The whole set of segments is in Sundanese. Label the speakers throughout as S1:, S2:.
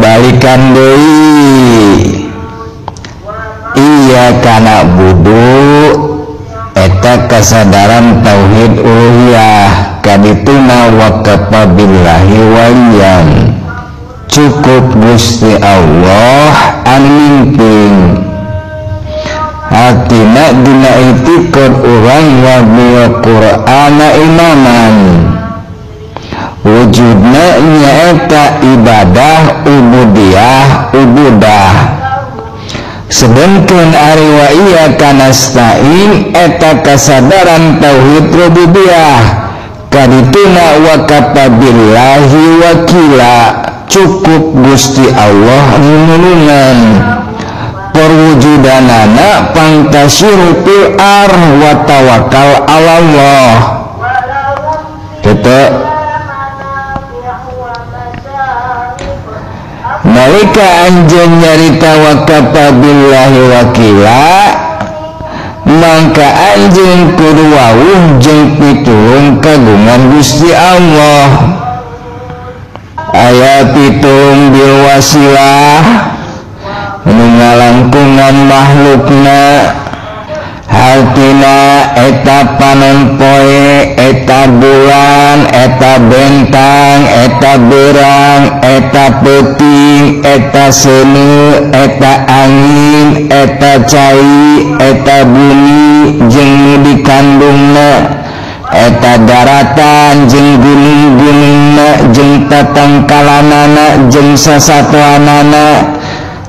S1: Balikan deui iyyaka na'budu eta kasadaran tauhid uluhiyah kadituna wa kafa billahi waliyan cukup Gusti Allah anu mimpin hatina dina itikad urang wa bil Qur'ana imaman wujudna nyaeta ibadah ubudiyah ubudah sedengkeun ari wa iyyaka nasta'in eta kasadaran tauhid rububiyah kadituna wa kafa billahi wakila cukup Gusti Allah nulungan perwujudanana pangtasiru fil ar wa tawakkal ala Allah kitu. Nalika anjeun nyarita wa kafa billahi wakila mangka anjeun kudu wawuh jeung pitulung kagungan Gusti Allah. Aya pitulung bil wasilah nu ngalangkungan makhlukna hartina eta panon poe eta bulan eta bentang eta berang eta peuting eta seuneu eta angin eta cai eta bumi jeung nu dikandungna eta daratan jeung gunung-gunungna jeung tatangkalanana jeung sasatoanana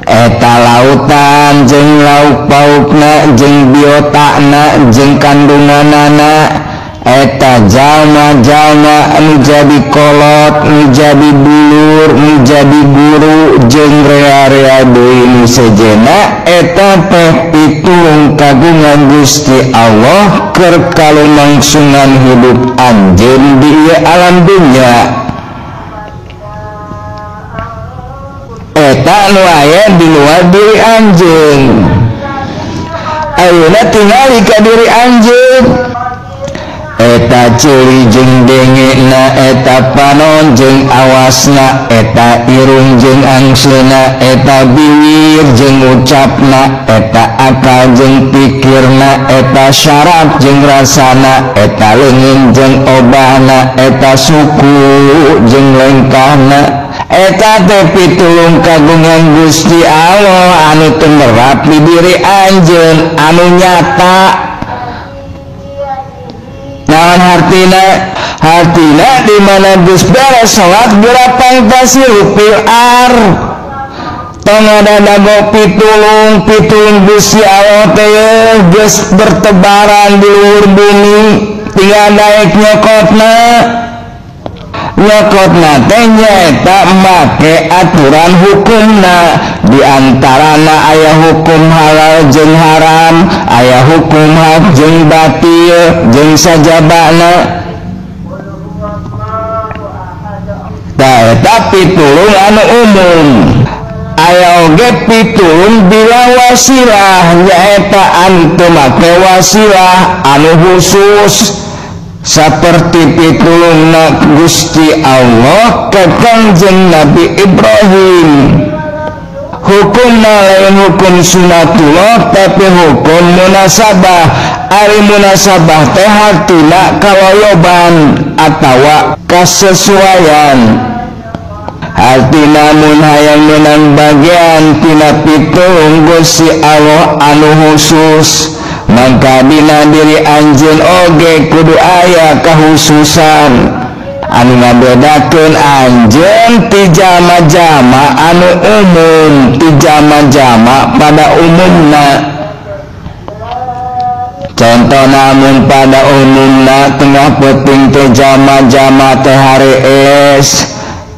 S1: eta lautan jeung lauk paukna jeung biotana jeung kandunganana eta jalma-jalma anu jadi kolot nu jadi dulur nu jadi guru jeung rea-rea deui nu sejenna eta teh pitulung kagungan Gusti Allah keur kalumangsungan hidup anjeun di ieu alam dunya. Eta nu aya di luar diri anjeun ayeuna tingali ka diri anjeun eta ceuli jeung dengena eta panon jeung awasna eta irung jeung angseuna eta bibir jeung ucapna eta akal jeung pikirna eta syaraf jeung rasana eta leungeun jeung obahna eta suku jeung lengkahna eta teh pitulung kagungan Gusti Allah anu tumerap di diri anjeun anu nyata. Naon hartina? Hartina di mana geus beres salat berapang tasiru fil ar tong ada pitulung pitulung Gusti Allah teh geus bertebaran di luhur bumi tinggal daek nyokotna nyokotna teh nyaeta make aturan hukumna di antarana aya hukum halal jeung haram aya hukum hak jeung batil jeung sajabana tah eta pitulung anu umum aya oge pitulung bila wasilah nyaeta anu teu make wasilah anu khusus seperti pitulungna Gusti Allah ka Kangjeng Nabi Ibrahim. Hukumna lain hukum sunatullah tapi hukum munasabah. Ari munasabah teh hartina kaloyoban atawa kasesuaian. Hartina mun hayang menang bagian tina pitulung Gusti Allah anu khusus mangka dina diri anjeun oge kudu aya kahususan anu ngabedakeun anjeun ti jalma-jalma anu umum ti jalma-jalma pada umumna. Contoh namun pada umumna tengah peuting teh jalma-jalma teh harees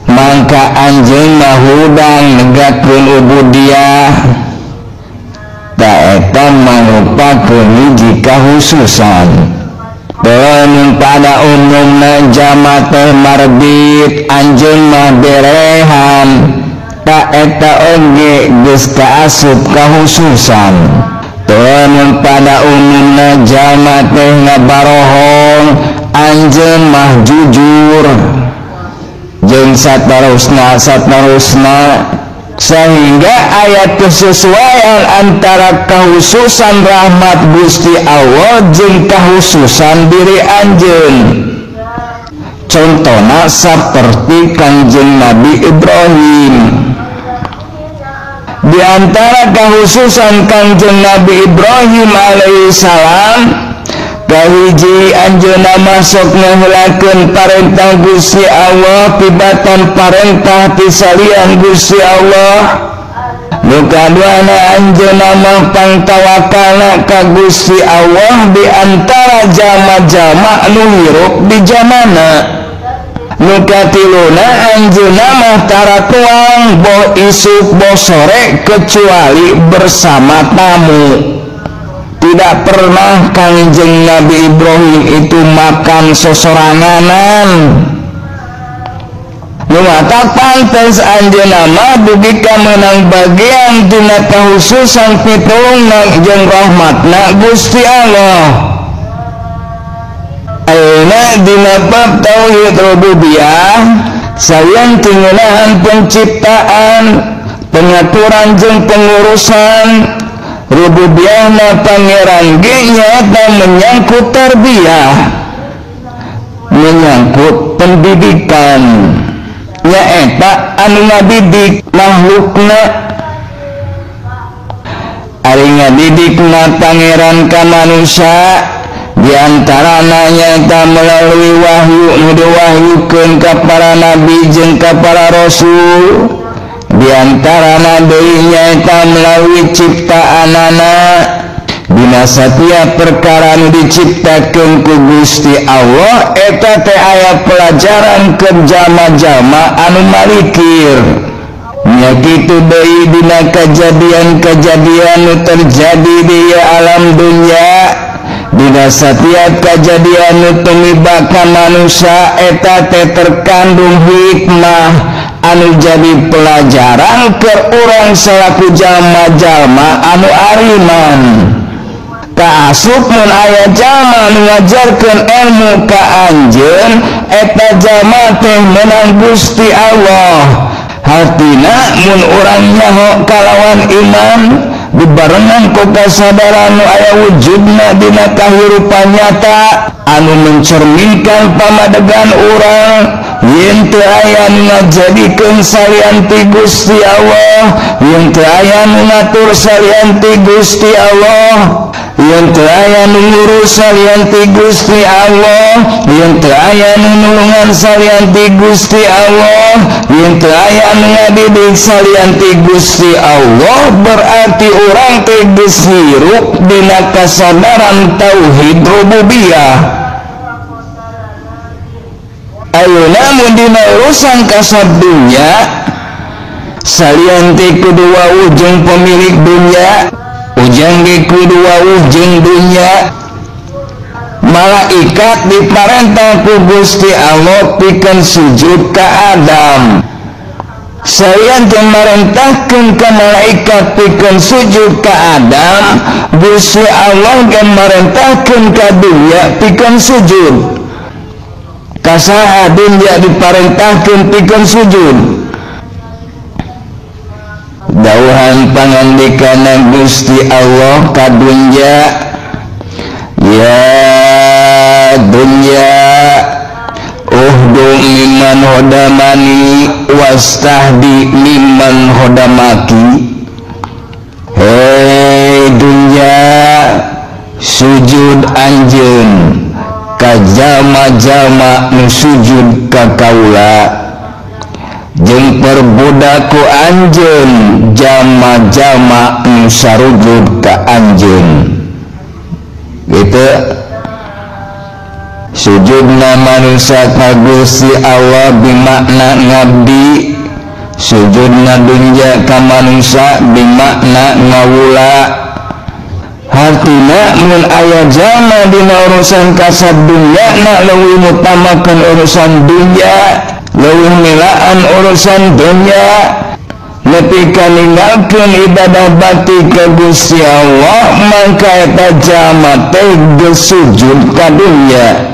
S1: mangka anjeun mah hudang negakeun ubudiyah ta eta mangrupakeun hiji kahususan. Lamun pada umumna jalma teh marbit anjeun mah berehan ta eta oge geus kaasup kahususan. Lamun pada umumna jalma teh ngabarohong anjeun mah jujur jeung satarusna satarusna. Sehingga ayat kesesuaian antara kehususan rahmat Gusti Allah jeung kehususan diri anjeun. Contohna seperti Kangjeng Nabi Ibrahim. Di antara kehususan Kangjeng Nabi Ibrahim alaihissalam, kahiji anjeunna masuk ngaheulakeun parentah Gusti Allah tibatan parentah ti salian Gusti Allah. Nu kaduana anjeunna mah pangtawakalna ka Gusti Allah di antara jalma-jalma nu hirup di jamana. Nu katiluna anjeunna mah tara tuang boh isuk boh sore kecuali bersama tamu. Tidak pernah Kangjeng Nabi Ibrahim itu makan sosoranganan. Nu matak pantes anjeunna mah dugi ka meunang bagian tina kahususan pitulungna jeung rahmatna Gusti Allah. Ayeuna dina bab tauhid rububiyah salian tingenahan penciptaan, pengaturan jeung pengurusan rububiyahna pangeran ge nyaeta menyangkut tarbiyah, menyangkut pendidikan, nyaeta anu ngadidik makhlukna. Ari ngadidikna pangeran ka manusia diantarana nyaeta melalui wahyu nu diwahyukeun ka para nabi jeung ka para rasul. Diantarana deui nyaeta melalui ciptaanana. Dina satiap perkara nu diciptakeun ku Gusti Allah eta teh aya pelajaran keur jalma-jalma anu malikir. Nya kitu deui dina kajadian-kajadian nu terjadi di alam dunya. Dina satiap kajadian nu tumiba ka manusia eta teh terkandung hikmah anu jadi pelajaran keur urang selaku jalma-jalma anu ariman. Kaasup mun aya jalma nu ngajarkeun ilmu ka anjeun eta jalma teh meunang Gusti Allah. Hartina mun urang nyaho kalawan iman dibarengan ku kasadaran nu aya wujudna dina kahirupan nyata anu mencerminkan pamadegan urang yen teu aya nu ngajadikeun salian ti Gusti Allah, yen teu aya nu ngatur salian ti Gusti Allah, yen teu aya nu ngurus salian ti Gusti Allah, yen teu aya nu nulungan salian ti Gusti Allah, yen teu aya nu ngadidik salian ti Gusti Allah, berarti urang teh geus hirup dina kasadaran tauhid rububiyah. Ayeuna mun dina urusan kasab dunya salian ti kudu wawuh jeung pemilik dunya, ujang ge kudu wawuh jeung dunya. Malaikat diparentah ku Gusti Allah pikeun sujud ka Adam. Salian teh marentahkeun ka malaikat pikeun sujud ka Adam, Gusti Allah ge marentahkeun ka dunya pikeun sujud. Kasaha dunya diparentahkeun pikeun sujud? Dauhan pangandikana Gusti Allah ka dunya, ya dunya uhdu mimman hodamani wastahdi mimman hodamaki. Hei dunya, sujud anjeun ka jalma-jalma nu sujud ka kaula, jeung perbudak ku anjeun jalma-jalma nu sarujud ka anjeun. Gitu sujudna manusia ka Gusti Allah bimakna ngabdi, sujudna dunya ka manusia bimakna ngawula. Hartina mun aya jalma dina urusan kasab dunya na leuwih mutamakeun urusan dunya, leuwih milaan urusan dunya, nepi ka ninggalkeun ibadah bakti ka Gusti Allah, mangka eta jalma teh geus sujud ka dunya.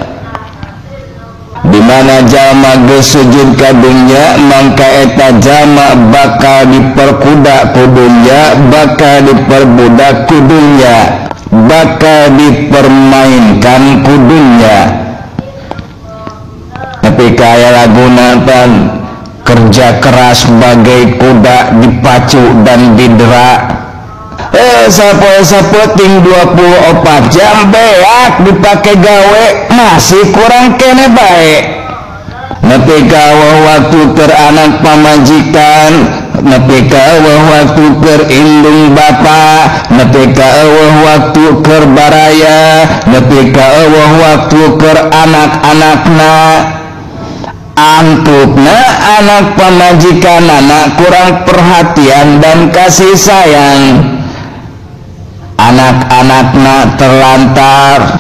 S1: Di mana jalma geus sujud ka dunya mangka eta jalma bakal diperkuda ku dunya, bakal diperbudak ku dunya, bakal dipermainkan ku dunya. Tapi kaya laguna pan kerja keras bagai kuda dipacu dan didera. Sapoe-sapoe ting 24 jam beak dipake gawe masih kurang kene bae. Nepi ka waktu keur anak pamajikan, nepi ka waktu keur indung bapa, nepi ka waktu keur baraya, nepi ka waktu keur anak-anakna. Antukna anak pamajikanana kurang perhatian dan kasih sayang. Anak-anakna terlantar.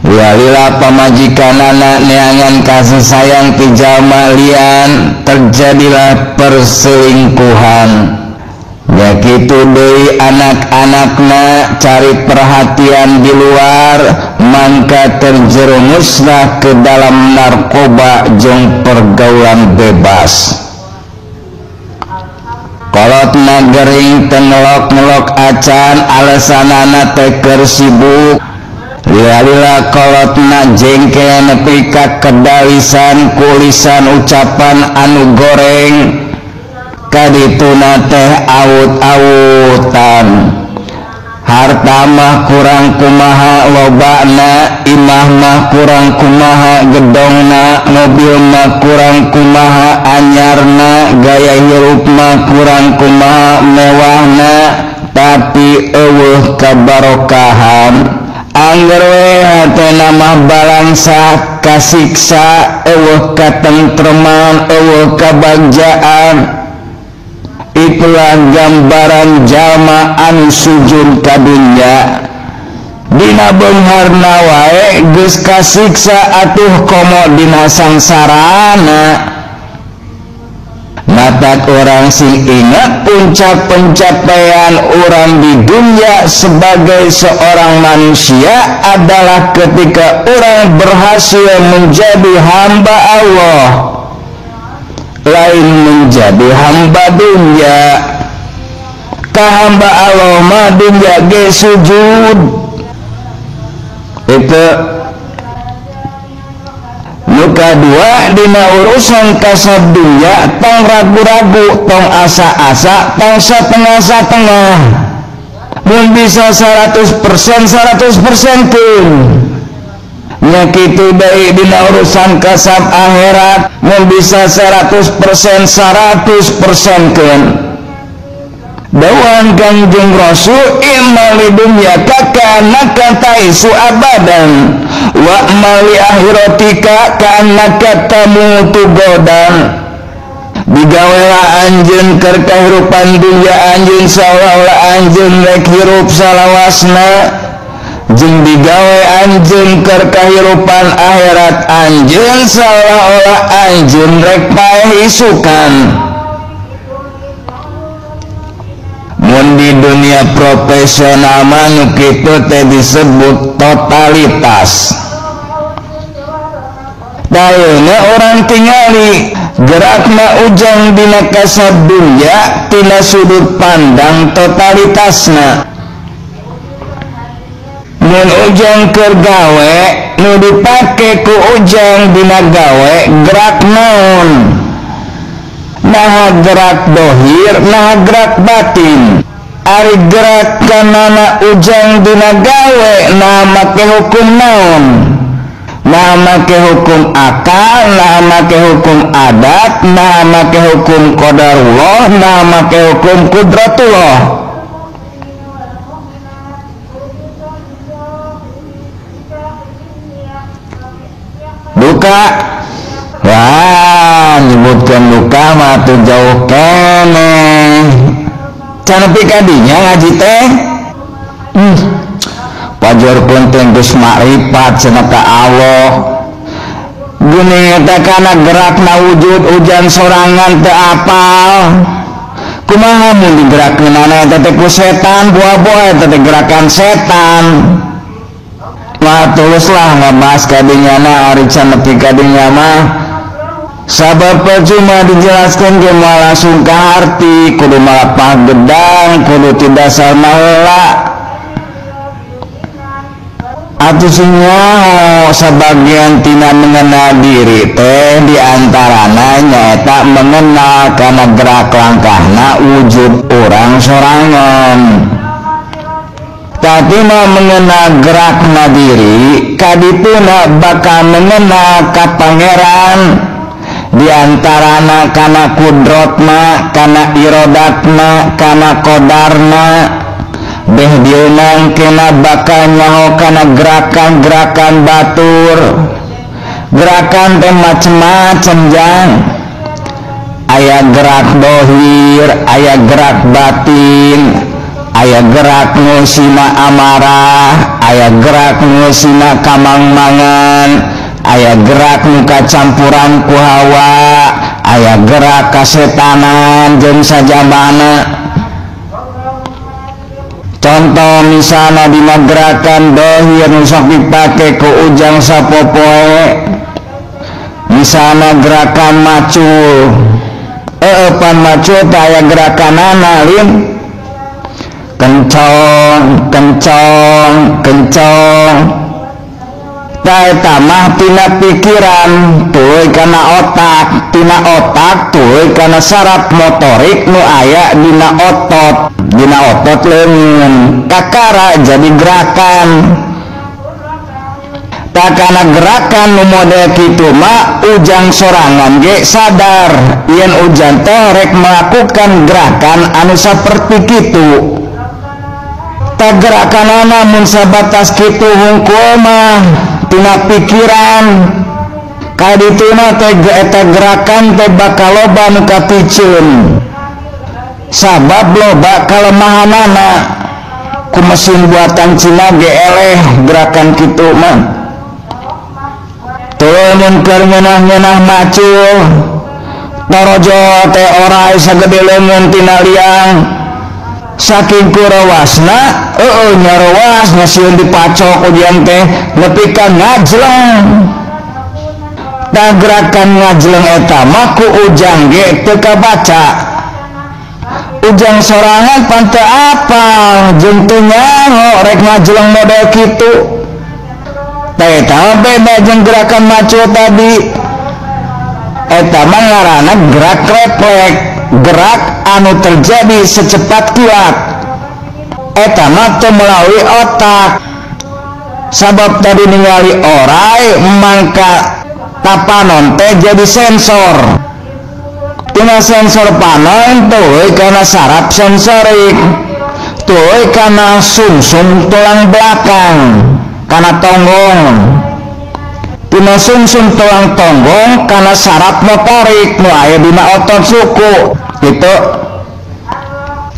S1: Lila pamajikanana neangan kasih sayang ti jalma lian, terjadilah perselingkuhan. Ya kitu deui anak-anakna cari perhatian di luar, mangka terjerumuslah ke dalam narkoba jeung pergaulan bebas. Kolotna gering tengelok-ngelok acan alasanana teh keur sibuk. Lila-lila kolotna jengkel nepi ka kedalisan kulisan ucapan anu goreng. Kadituna teh awut-awutan. Harta mah kurang kumaha lobana, imah mah kurang kumaha gedongna, mobil mah kurang kumaha anyarna, gaya hirup mah kurang kumaha mewahna, tapi eueuh kabarokahan. Angger we hatena mah balangsa kasiksa, eueuh katentreman, eueuh kabagjaan. Itulah gambaran jalma anu sujud ka dunya. Dina beungharna wae geus kasiksa atuh komo dina sangsarana. Matak orang sing ingat puncak pencapaian orang di dunia sebagai seorang manusia adalah ketika orang berhasil menjadi hamba Allah, lain menjadi hamba dunia. Ka hamba Allah mah dunia ge sujud. Itu nu kadua dina urusan kasab dunia tong ragu-ragu, tong asa-asa, tong satengah-satengah. Mun bisa 100% 100% pun. Nya kitu deui dina urusan kasab akhirat mun bisa 100% 100% keun. Dawuhan Kangjeng Rasul imali dunya ka taisu abadan wa mali akhiratika ka'annaka tamutu godan. Digawela anjeun keur kahirupan dunya anjeun saolah-olah anjeun rek hirup salawasna, jeung digawe anjeun keur kahirupan akhirat anjeun saolah-olah anjeun rek paeh isukan. Mun di dunia profesional mah nu kitu teh disebut totalitas. Daeuna orang tingali gerakna ujang dina kasab dunya tina sudut pandang totalitasna. Mun ujang keur gawe nu dipake ku ujang dina gawe gerak naon? Nah gerak dohir, nah gerak batin. Ari gerak kanana ujang dina gawe nah make hukum naon? Nah make hukum akal, nah make hukum adat, nah make hukum qadarullah, nah make hukum kudratullah. Duka, wah nyebutkan duka mah tuh jauh keneh. Can nepi ka dinya ngaji teh. Pajar penting geus makrifat cenah ka Allah. Geuning eta kana gerakna wujud ujan sorangan teu apal. Kumaha mun digerakkeunana eta teh ku setan, buah-buah eta teh gerakan setan. Mah tuluslah ngabahas kadinyana ari can nepi kadinya mah sabab percuma dijelaskan ke moal langsung ka harti kudu malapah gedang kudu ti dasar maheula atuh sing nyaho sabagian tina mengenal diri teh diantarana nyaeta mengenal kana gerak langkahna wujud urang sorangan. Tapi mah mengenal gerakna diri kadituna bakal mengenal ka pangeran diantarana kana kudrotna kana irodatna kana kodarna beh dieunang kena bakal nyaho kana gerakan-gerakan batur gerakan teh macem-macem jang aya gerak dohir aya gerak batin aya gerak ngusina amarah aya gerak ngusina kamangmangan aya gerak muka campuran ku hawa aya gerak kasetanan jeung sajabana. Contoh misalnya dina gerakan dohir nu sok dipake ku ujang sapopoe misalnya gerakan macul pan macul teh aya gerakanana lin kencong kencong kencong tah eta mah tina pikiran tuluy kana otak tina otak tuluy kana saraf motorik nu aya dina otot dina otot leungeun kakara jadi gerakan tah kana gerakan nu model kitu mah ujang sorangan ge sadar yen ujang teh rek melakukan gerakan anu saperti kitu. Tah gerakanana mun sabatas kitu hungkul mah tina pikiran kadituna teh eta gerakan teh bakal loba nu kapiceun sabab loba kalemahanana ku mesin buatan Cina ge eleh gerakan kitu mah. Tuluy mun keur ngeunah-ngeunah macul torojo teh orai sagede leungeun tina liang saking kurawasna eueuh nyarowas ngasieun dipacok ujian teh nepi ka ngajleng. Tah gerakan ngajleng eta mah ku ujang ge teu kabaca ujang sorangan pan teu apal jeung teu nyaho rek ngajleng model kitu. Tah eta beda jeung gerakan macul tadi eta mah ngaranna gerak refleks gerak anu terjadi secepat kilat eta mah teu melalui otak sabab tadi ningali orai mangka tapanon teh jadi sensor tina sensor panon tuluy kana saraf sensorik tuluy kana sumsum tulang belakang kana tonggong tina sumsum tulang tonggong kana saraf motorik nu aya dina otot suku gitu.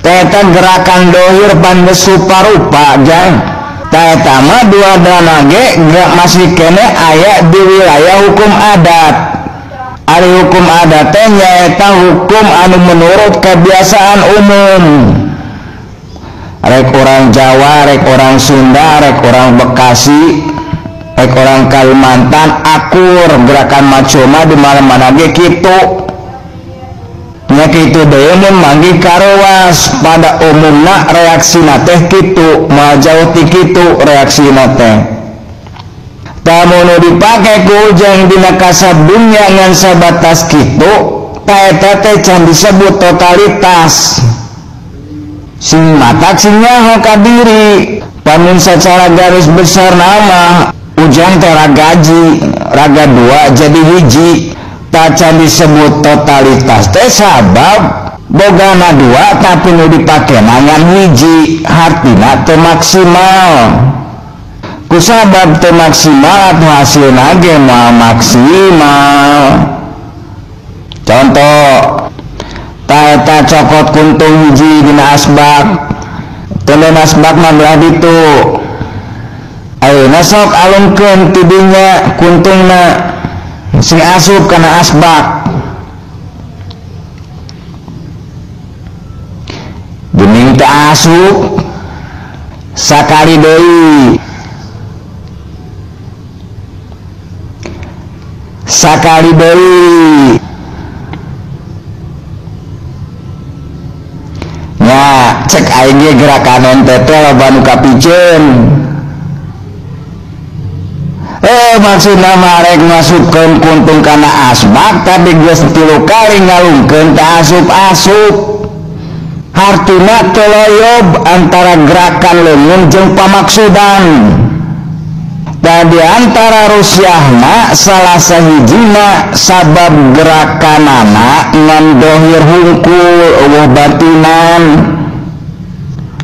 S1: Eta gerakan dohir pan geus rupa-rupa jang. Eta mah dua dana ge masih kene aya di wilayah hukum adat. Ari hukum adat teh nyaeta hukum anu menurut kebiasaan umum. Rek orang Jawa, rek orang Sunda, rek orang Bekasi, rek orang Kalimantan akur gerakan macul mah di mana-mana ge kitu. Nya kitu deui mun manggih karowas pada umumna reaksina teh kitu moal jauh ti kitu reaksina teh. Tah mun nu dipake ku ujang dina kasab dunya ngan sabatas kitu tah eta teh can disebut totalitas. Sing matak sing nyaho ka diri pamun sacara garis besar nama ujang teh ragaji raga dua jadi hiji. Tacan disebut totalitas teh sabab bogana dua tapi nu dipake ngan hiji hartina teu maksimal kusabab teu maksimal atuh hasilna ge moal maksimal. Contoh ta eta cokot kuntung hiji dina asbak teu asbak mah belah ditu ayeuna sok alungkeun ti dinya kuntungna sing asup kana asbak gening teu asup sakali deui Sakali deui nya cek aing ge gerakan ente teh loba nu kapiceun. Maksudna mah rek masukkeun kuntung kana asbak tapi geus 3 kali ngalungkeun teh asup-asup. Hartina teu antara gerakan leungeun jeung pamaksudan. Tadi antara rusyahna salah sahijina sabab gerakanana ngan dohir hungkul eueuh batinan.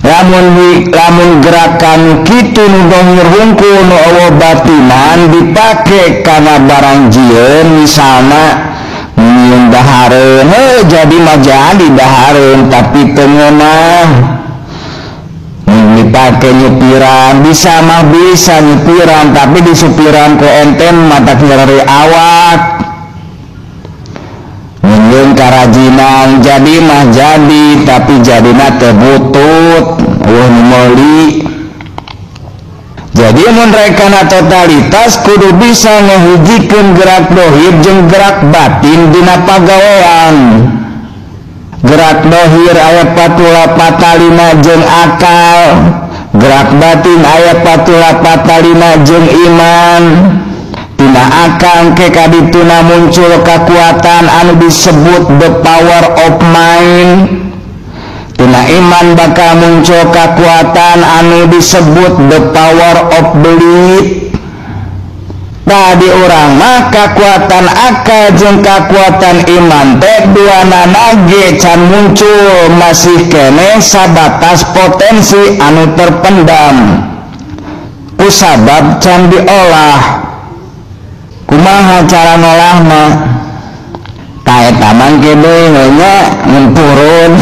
S1: Lamun gerakan kitu nu dohir hungkul nu eueuh batinan dipake kana barang jieun misalna nyieun dahareun, heuh jadi mah jadi dahareun tapi teu ngeunah. Dipake nyupiran bisa mah bisa nyupiran tapi disupiran ku enten mata nyeri awak. Nyieun karajinan jadi mah jadi tapi jadina teu butut eueuh nu meuli. Jadi mun rekana totalitas kudu bisa ngahijikeun gerak dohir jeung gerak batin dina pagawean. Gerak dohir aya patula patalina jeung akal, gerak batin aya patula patalina jeung iman. Tina akal ke kadituna muncul kekuatan anu disebut the power of mind. Tina iman bakal muncul kekuatan anu disebut the power of belief. Tadi urang mah kekuatan akal jeung kekuatan iman teh duanana ge can muncul, masih keneh sabatas potensi anu terpendam kusabab can diolah. Kumaha cara ngolahna? Ta eta mangke deui nya mun turun.